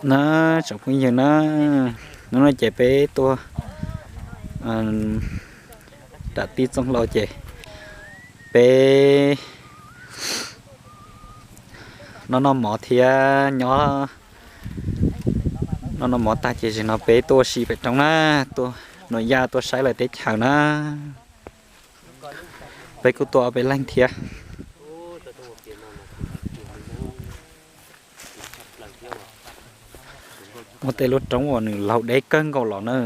Na, tsoom phooj ywg na, hnub no ces peb tuaj nram tij Txooj Hlau ces peb noj noj mov thiab nyob, noj noj mov tag ces zaum no peb tuaj ua si pem roob na, tuaj nuam yaj tuaj saib lawv teb chaws na. Peb kuj tuaj ob peb leeg thiab. Muaj tej lub roob uas nws laug deb kawg nkaus los na.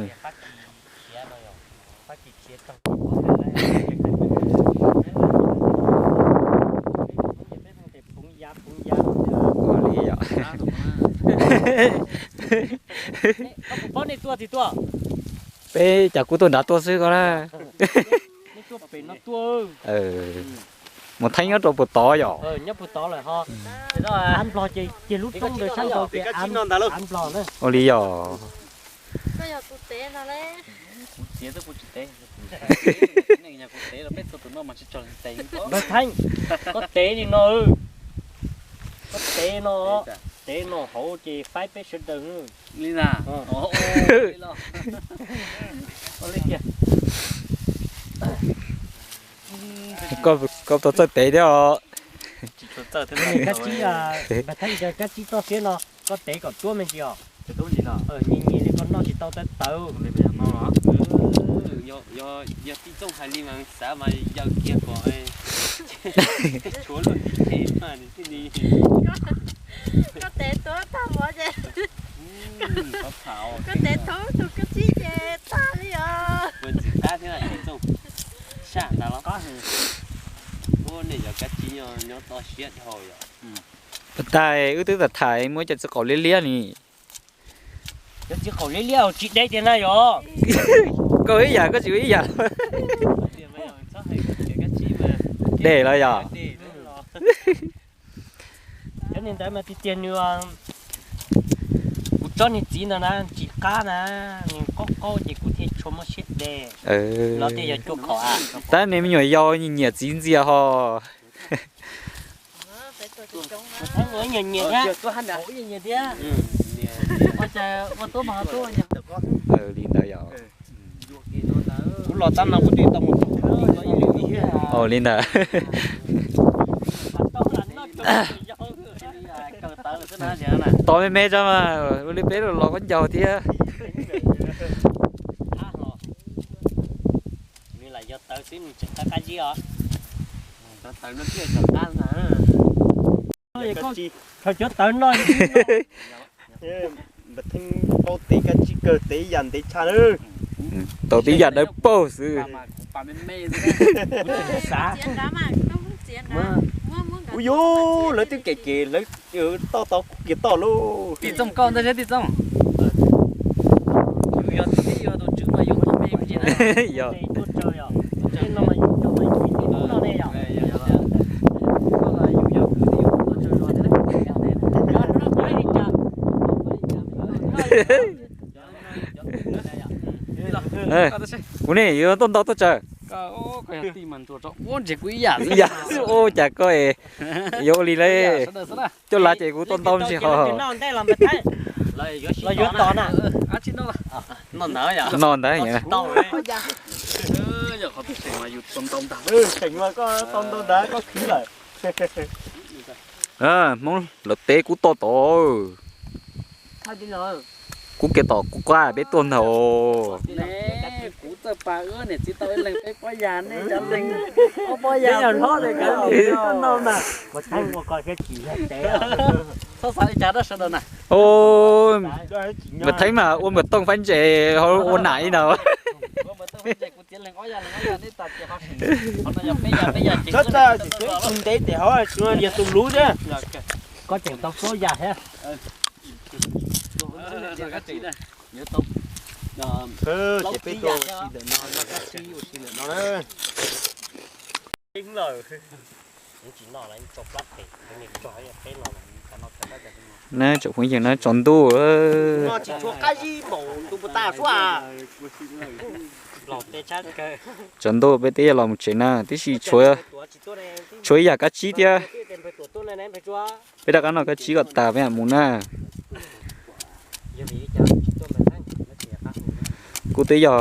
Ua li yom. Peb cas kuj tuaj nrad tuaj xwb ko na. Mus theeb nyob rau puag tod yom. Ua li yom. Koj tev li no, koj tev no, tev no hauv ces faib peb sawv daws. Koj tau txawj tev thiab os. Kab tsib toj siab no, koj tev kom tuab me ntsis os. Nyias nyias li koj noj tsis tau tawv tawv. Yog tij txooj hais li mas xav mas yaws kiag kom tshuav luag tib qhe mas nws thiaj li. Koj tev tuab tag mov ces, koj tev thoob tus kab tsib ces tag li os. Ua ntxim qab thiab tij txooj, saj ntag los. Ua nej cov kab tsib nyob to siab dhau yom. Tag wb twb tham tham muaj cov txiv qaum liab liab ni. Cov txiv qaum liab liab tsis deb tiag na yom. Koj ib yam koj tsis ua ib yam. Dej los yog. Cov niag ntawd mas tiag tiag nws, kuv tsob niag txiv ntawd na tsis qab na, nws qaub qaub ces kuv thiaj tshua muab siab de. Los tej yog cua khaum a. Tab niag me nyuam yaus nyiam txiv ntxias ho. Nyiam nyiam thiab. Nyiam nyiam thiab. Ua cas ua tuab mas ho tuab. Li ntawd yom. Kuv los txab no kuv twb tau mus. Ua li ntawd. Tos me me tso mas ua li peb los los koj ncaus thiab. Nws lam yog tawv xwb nws tseem qab qab zib os. Tawv no thiaj tseem qab ntag. Koj cov tawv no. Npam Theej tau tev kab tsib kawg, tev ib yam ntev tshaj na. Tau tev ib yam dawb paug xwb. Ub yuv, lawv twb kem kem lawv toj tau kiag toj lauj. Tij Txooj koj ntag seb Tij Txooj. Yus yog tib yog tus tswv mas yus tuaj me me na. Yog. Kuv ne yuav tuaj ntau tuaj tsawg. Ib yam xwb, ua cas koj yuav ua li lawm. Coj lav ces kuv tuaj ntau ntsis ho. No ntawd. Hmoob lawv tev kuv tos tod. Kuv kev tom kuv qab peb tuaj ntag. Kuv txawj pas ua niam txiv tau ib leeg peb pob yas, nej cov leeg ob pob yas. Txhob xav li cas dab sawv daws na. Npam Theeb mas ua npam tooj faib ntses ho ua nam ib ntag. Txhob txawj tsis txhob tus ntev tes hov tsis yog tus luv thiab. Koj tseem tau plaub yas thiab. Ces peb tuaj ua si ntawm no, noj kab tsib ua si ntawm no na. Na tsoom phooj ywg na, tsaus ntuj. Tsaus ntuj peb twb yuav los mus tsev na, tib si tshuav ib yam kab tsib thiab. Peb rov qab noj kab tsib kom tas peb mam mus na. Kuv twb yog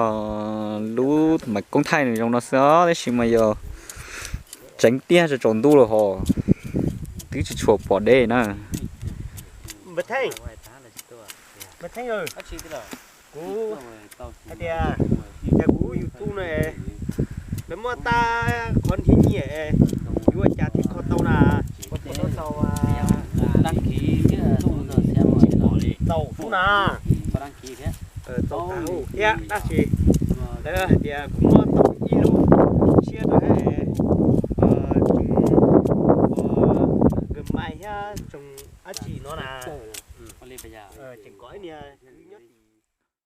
lub mas koob thaij nws zoo no xwb os, tab sis mas yog tseev tiag tsaus ntuj lawm hos twb tsis tshua pom deb na. Kuv hais tias, cas kuv lub YouTube no lawv muab tag qhov nrhiav nyiaj, yuav ua cas thiaj kho tau na? Tau xwb na. Tau thiab tab sis lawv hais tias kuv muab tau ib lub tshiab rau tsoom Gmail thiab tsoom dab tsi no na. Tseem kom ib niag